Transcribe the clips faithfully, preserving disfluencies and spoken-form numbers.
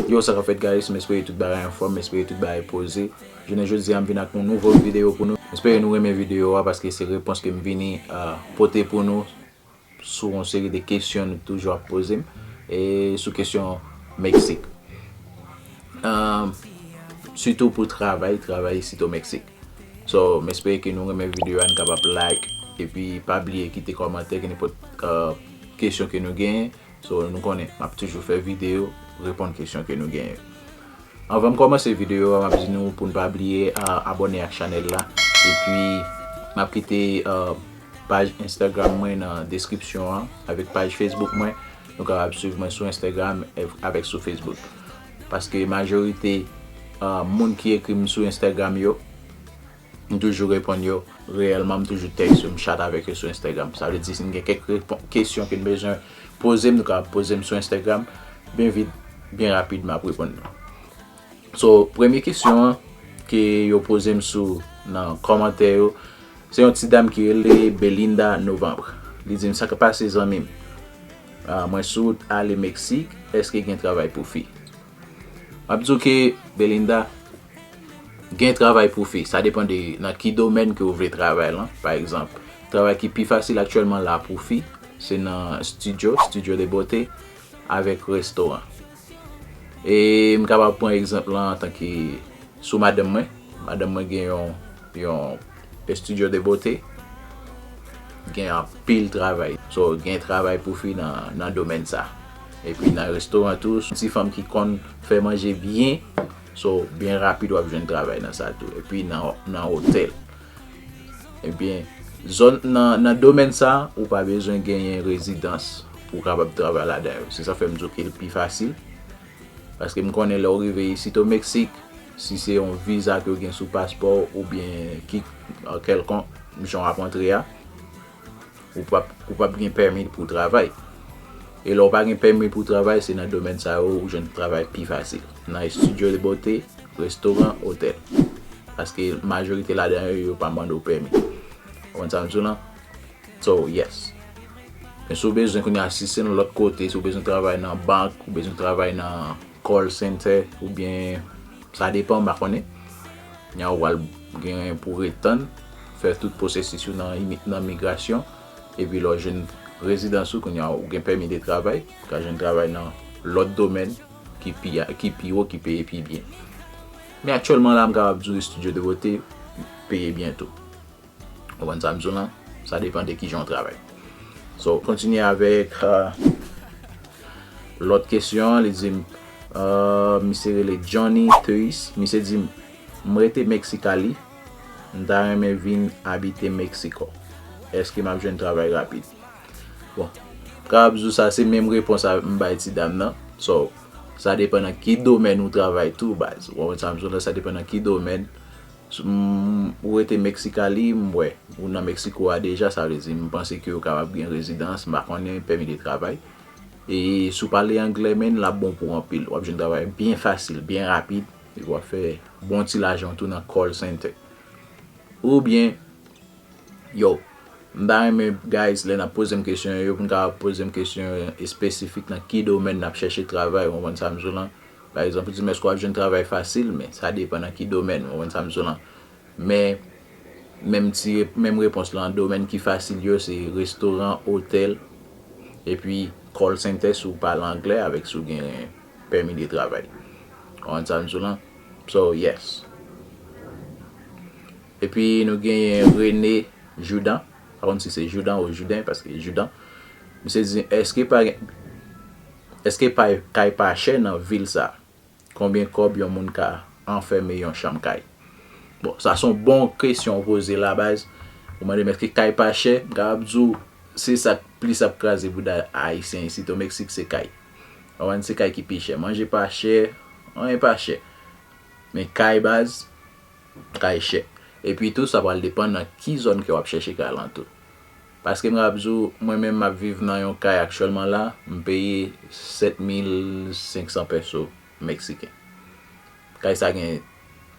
Yo, sa k ap fèt, guys? M espere tout bagay anfòm, m espere tout bagay poze. Jounen jodi a, m vin ak yon nouvo videyo pou nou. M espere nou renmen videyo a, paske se repons ke m vini, uh, pote pou nou sou yon seri de kesyon nou toujou ap poze m, e sou kesyon Meksik. Um, sitou pou travay, travay isit o Meksik. So, m espere ke nou renmen videyo a, nou kapab like, epi pa bliye kite kòmantè, ke nenpòt, uh, kesyon ke nou genyen. So, nou konnen, m ap toujou fè videyo, reponn kesyon ke nou genyen. Anvan m kòmanse videyo a, m ap di nou pou n pa bliye, uh, abòne ak chanèl la. Epi, m ap kite, uh, paj Instagram mwen nan deskripsyon an, avèk paj Facebook mwen. Nou kapab swiv mwen sou Instagram ev-, avèk sou Facebook. Paske majorite, uh, moun ki ekri m sou Instagram yo, m toujou reponn yo. Reyèlman, m toujou tèks yo, m chat avèk yo sou Instagram. Sa vle di, si n gen kèk repon-, kesyon ke n bezwen poze m, nou ka poze m sou Instagram. Byen vit, byen rapid, m ap reponn nou. So, premye kesyon an ke yo poze m sou nan kòmantè yo, se yon ti dam ki rele Belinda Novembre. Li di m, "Sa k pase, zanmi m? Ah, mwen sou wout ale Meksik, èske gen travay pou fi?" M ap di w ke, Belinda, gen travay pou fi. Sa depann de nan ki domèn ke w vle travay lan. Pa egzanp, travay ki pi fasil aktyèlman la pou fi, se nan studio, studio de beauté, avèk restoran. E m kapab pran egzanp lan antanke sou madanm mwen. Madanm mwen gen yon, yon studio de beauté. Gen anpil travay. So, gen travay pou fi nan, nan domèn sa. Epi nan restoran tou, yon ti fanm ki konn fè manje byen. So, byen rapid w ap jwenn travay nan sa tou. Epi nan, nan otèl. Ebyen, zòn nan, nan domèn sa, ou pa bezwen genyen rezidans pou w kapab travay ladan yo. Se sa fè m di w ke l pi fasil. Paske m konnen lè w rive isit o Meksik, si se yon viza ke w gen sou paspò w oubyen ki, uh, kèlkonk, jan w ap antre a, ou p ap, ou p ap gen pèmi pou w travay. E lè w pa gen pèmi pou w travay, se nan domèn sa yo ou jwenn travay pi fasil. Nan estidyo de bote, restoran, otèl. Paske majorite ladan yo, yo pa mande w pèmi. Ou konprann sa m di w lan? So, yes. Men si w bezwen kounye a, si se yon lòt kote, si w bezwen travay nan bank, ou bezwen travay nan call center, oubyen sa depann, m pa konnen. Kounye a ou pral gen pou w ret tann, fè tout pwosesis ou nan imi-, nan migrasyon, epi lè w jwenn rezidans ou, kounye a ou gen pèmi de travay, ou ka jwenn travay nan lòt domèn ki pi, ki pi wo, ki peye pi byen. Men aktyèlman la, m kapab di w estidyo de bote peye byen tou. Ou konprann sa m di w lan? Sa depann de kijan w travay. So, kontinye avèk, uh, lòt kesyon an, li di m, uh, misye rele Johnny Theus, misye di m, "M rete Mexicali, m ta renmen vin abite Mexico. Èske m ap jwenn travay rapid?" Bon, m kapab di w sa se menm repons a m bay ti dam nan. So, sa depann nan ki domèn ou travay tou, baz. Ou konprann sa m di w lan? Sa depann nan ki domèn. S-, m, ou rete Mexicali, m wè, ou nan Mexico a deja, sa vle di, m panse ke ou kapab gen rezidans, m pa konnen, pèmi de travay. E si w pale anglè, men, l ap bon pou w anpil. W ap jwenn travay byen fasil, byen rapid, epi w ap fè bon ti lajan tou nan call center. Oubyen, yo, m ta renmen, guys, lè n ap poze m kesyon yo, pou n kapab poze m kesyon espesifik nan ki domèn n ap chèche travay, ou konprann sa m di w lan? Pa egzanp, ou di m, èske w ap jwenn travay fasil? Men sa depann nan ki domèn, ou konprann sa m di w lan? Men, menm ti, menm repons lan, domèn ki fasil yo, se restoran, otèl, epi call center si w pale anglè avèk si w gen pèmi de travay. Ou konprann sa m di w lan? So, yes. Epi nou genyen René Joudan. Pa konn si se Joudan ou Jouden, paske Joudan. Misye di, èske pa gen, èske pa, kay pa chè nan vil sa? Konbyen kòb yon moun ka anfème yon chanm kay? Bon, sa se yon bon kesyon ou poze la, baz. Ou mande m èske kay pa chè, m kapab di w, se sa k plis ap kraze bouda Ayisyen isit o Meksik, se kay. Ou konprann, se kay ki pi chè. Manje pa chè, anyen pa chè. Men kay, baz, kay chè. Epi tou, sa pral depann nan ki zòn ke w ap chèche kay lan tou. Paske m ap di w, mwen menm m ap viv nan yon kay aktyèlman la, m peye sèt mil senk san pèso meksiken. Kay sa gen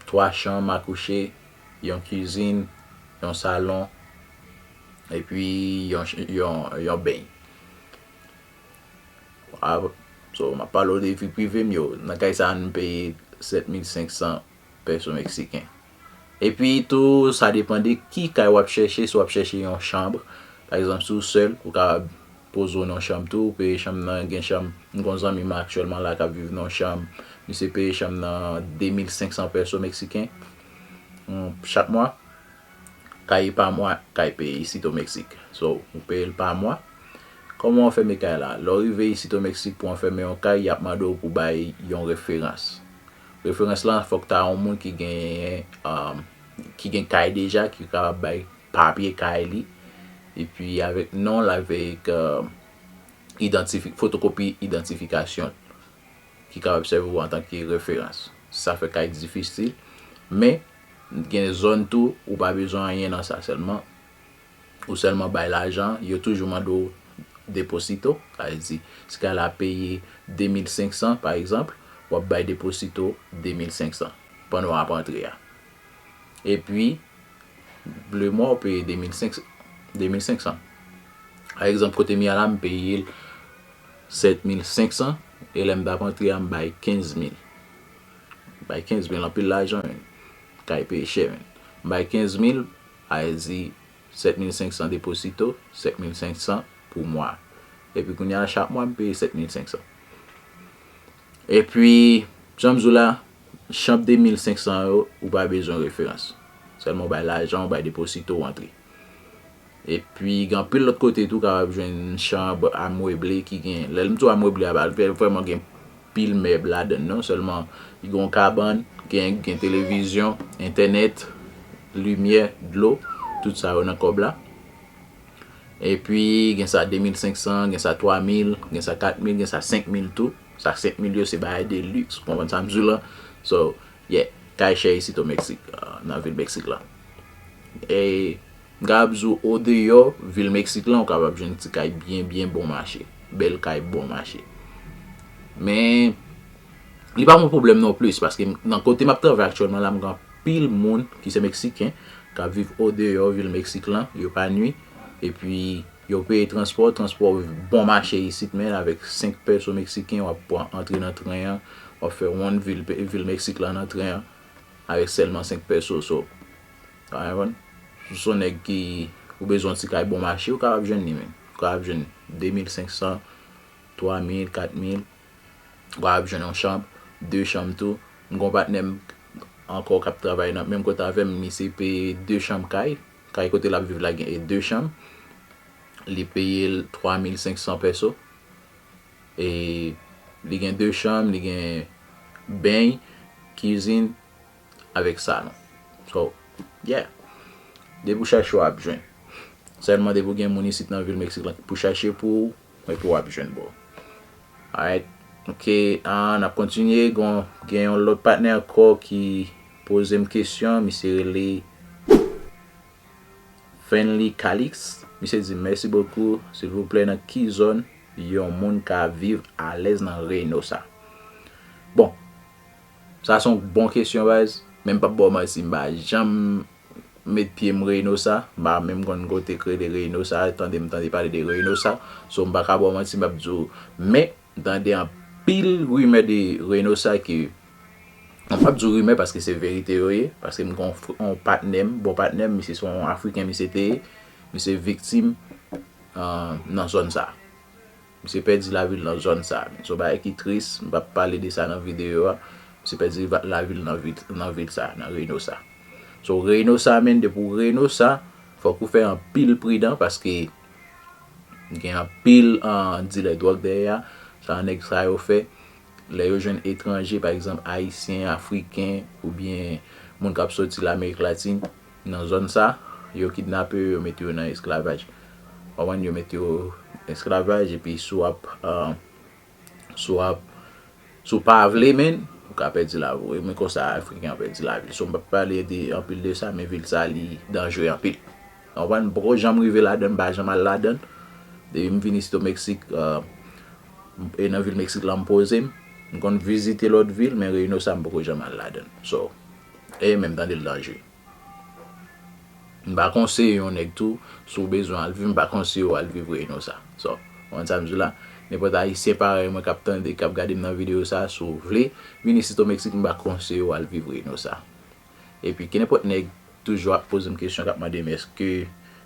twa chanm a kouche, yon kizin, yon salon, epi yon ch-, yon, yon beny. A, So, m ap pale w de vi prive m yo. Nan kay sa a, nou peye sèt mil senk san peso meksiken. Epi tou, sa depann de ki kay w ap chèche, si w ap chèche yon chanm, pa egzanp, si w sèl, ou kapab poze w nan yon chanm tou, ou peye chanm nan, gen chanm, m gon zanmi m aktyèlman la k ap viv nan yon chanm, misye peye chanm nan de mil senk san peso meksiken, hmm, chak mwa. Kay pa mwa, kay peye isit o Meksik. So, ou peye l pa mwa. Kòman w anfème kay la? Lè w rive isit o Meksik pou w anfème yon kay, y ap mande w pou w bay yon referans. Referans lan, fòk ta yon moun ki gen, um, ki gen kay deja, ki kapab bay papye kay li, epi avèk non l, avèk, um, idantifi-, fotokopi idantifikasyon l, ki kapab sèvi w antanke referans. Sa fè kay difisil, men gen zòn tou, ou pa bezwen anyen nan sa sèlman. Ou sèlman bay lajan, yo toujou mande w deposito. Sa vle di, si kay la peye de mil senk san, pa egzanp, w ap bay deposito de mil senk san pandan w ap antre a. Epi, le mwa, w peye de mil senk san, de mil senk san. Pa egzanp, kote m ye a la, m peye l sèt mil senk san, e lè m t ap antre a, m bay kenz mil. M bay kenz mil, anpil lajan, men. Kay peye chè, men. M bay kenz mil, sa vle di, sèt mil senk san deposito, sèt mil senk san pou mwa. Epi kounye a, chak mwa, m peye sèt mil senk san. Epi, jan m di w la, chanm de mil senk san yo, ou pa bezwen referans. Sèlman w bay lajan, w bay deposito, w antre. Epi, gen anpil lòt kote tou, w kapab jwenn chanm amweble ki gen, lè m di w amweble a, pa vre-, vrèman gen pil mèb ladan l, non. Sèlman, li gen yon kabann, gen, gen televizyon, entènèt, limyè, dlo, tout sa yo nan kòb la. Epi, gen sa de mil senk san, gen sa twa mil, gen sa kat mil, gen sa senk mil tou. Sa senk mil yo, se bagay de luxe, ou konprann sa m di w lan? So, yeah, kay chè isit o Meksik, uh, nan vil Meksik la. E, m kapab di w, o deyò vil Meksik lan, ou kapab jwenn ti kay byen, byen bon mache. Bèl kay bon mache. Men, li pa yon pwoblèm non plis, paske m, nan kote m ap travay aktyèlman la, m gen anpil moun ki se Meksiken, k ap viv o deyò vil Meksik lan, yo pa nwi, epi yo peye transpò, transpò bon mache isit, men avèk senk peso meksiken, w ap pran antre nan tren an, w ap fè wonn vil, vil Meksik lan nan tren an, avèk sèlman senk peso, so, ou konprann? Si w se yon nèg ki, ou bezwen yon ti kay bon mache, ou kapab jwenn li, men. Ou kapab jwenn de mil senk san, twa mil, kat mil, ou kapab jwenn yon chanm, de chanm tou. M gon patnè m ankò k ap travay nan menm kote avè m, misye peye de chanm kay. Kay kote l ap viv la gen de chanm. Li peye l twa mil senk san peso. E li gen de chanm, li gen beny, kizin, avèk salon. So, yeah. Depi w chache, w ap jwenn. Sèlman depi w gen moun isit nan vil Meksik lan pou chache pou ou, epi w ap jwenn, bro. Alright. Ok, ah, n ap kontinye. Gon, gen yon lòt patnè ankò ki poze m kesyon. Misye rele Fenly Calix. Misye di, mèsi bokou. Silvouplè, nan ki zòn yon moun ka viv alèz nan Reynosa? Bon, sa se yon bon kesyon, baz. Men m p ap ba w manti, m pa janm met pye m Reynosa. M pa menm konn kote k rele Reynosa. Tande m tande pale de Reynosa. So, m pa ka ba w manti, m ap di w. Men, m tande anpil rimè de Reynosa ke, m p ap di w rimè paske se verite yo ye, paske m gen yon fr-, yon patnè m, bon patnè m, misye se yon Afriken, misye te ye, misye viktim, ah, nan zòn sa. Misye pèdi lavi l nan zòn sa. Men se yon bagay ki tris, m p ap pale de sa nan videyo a. Misye pèdi va-, lavi l nan vil, nan vil sa, nan Reynosa. So, Reynosa, men, depi w Reynosa, fòk ou fè anpil pridan paske gen anpil, ah, dilè dwòg dèyè a. Sa nèg sa yo fè, lè yo jwenn etranje, pa egzanp, ayisyen, afriken, oubyen moun k ap soti Lamerik Latin, nan zòn sa, yo kidnape yo, yo mete yo nan esklavaj. Ou konprann, yo mete yo esklavaj, epi si w ap, ah, si w ap, si w pa vle, men, ou ka pèdi lavi w. E men konsa, Afriken an pèdi lavi l. So, m p ap pale de, anpil de sa, men vil sa, li danjere anpil. Ou konprann, m poko janm rive ladan, m pa janm al ladan. Depi m vin isit o Meksik, ah, e nan vil Meksik la m poze m. M konn vizite lòt vil, men Reynosa m poko janm al ladan. So, e menm tande l danje. M pa konseye yon nèg tou, si w bezwen al viv, m pa konseye w al viv Reynosa. So, ou konn sa m di la? Nenpòt Ayisyen parèy mwen k ap tande, k ap gade m nan videyo sa, si w vle vin isit o Meksik, m pa konseye w al viv Reynosa. Epi, kenenpòt nèg toujou ap poze m kesyon, k ap mande m èske,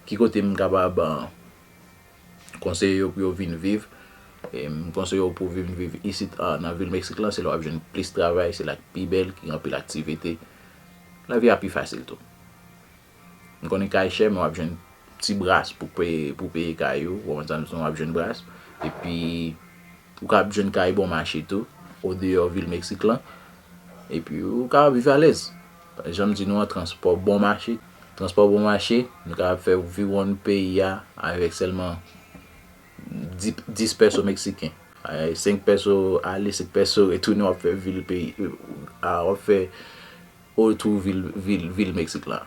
ki kote m kapab, ah, konseye yo pou yo vin viv. E m konseye yo pou vin viv isit, ah, nan vil Meksik lan, se la w ap jwenn plis travay, se la k pi bèl, ki gen anpil aktivite. Lavi a pi fasil tou. M konnen kay chè, men w ap jwenn ti bras pou peye, pou peye kay ou. Ou konprann sa m di w, w ap jwenn bras. Epi, ou ka ap jwenn kay bon mache tou, odeyò vil Meksik lan. Epi, ou ka viv alèz. Jan m di nou an, transpò bon mache. Transpò bon mache, nou ka ap fè viwonn peyi a avèk sèlman dis, dis pèso meksiken. Ay, senk pèso ale, senk pèso retounen, w ap fè vil peyi, a, w ap fè otou vil, vil, vil Meksik la.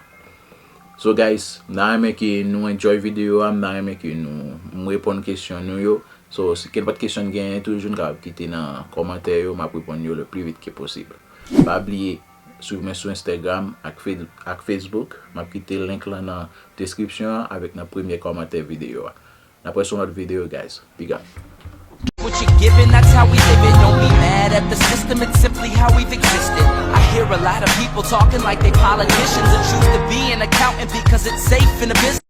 So guys, m ta renmen ke nou enjoy videyo a, m ta renmen ke nou, m reponn kesyon nou yo. So, si kenpòt kesyon n genyen toujou, n kapab kite nan kòmantè yo, m ap reponn yo le plus vite que possible. Pa bliye swiv mwen sou Instagram ak Fe-, ak Facebook. M ap kite link lan nan deskripsyon an avèk nan premye kòmantè videyo a. N ap wè sou lòt videyo, guys. Big up. What you're giving, that's how we live it. Don't be mad at the system, it's simply how we've existed. I hear a lot of people talking like they politicians and choose to be an accountant because it's safe in the business.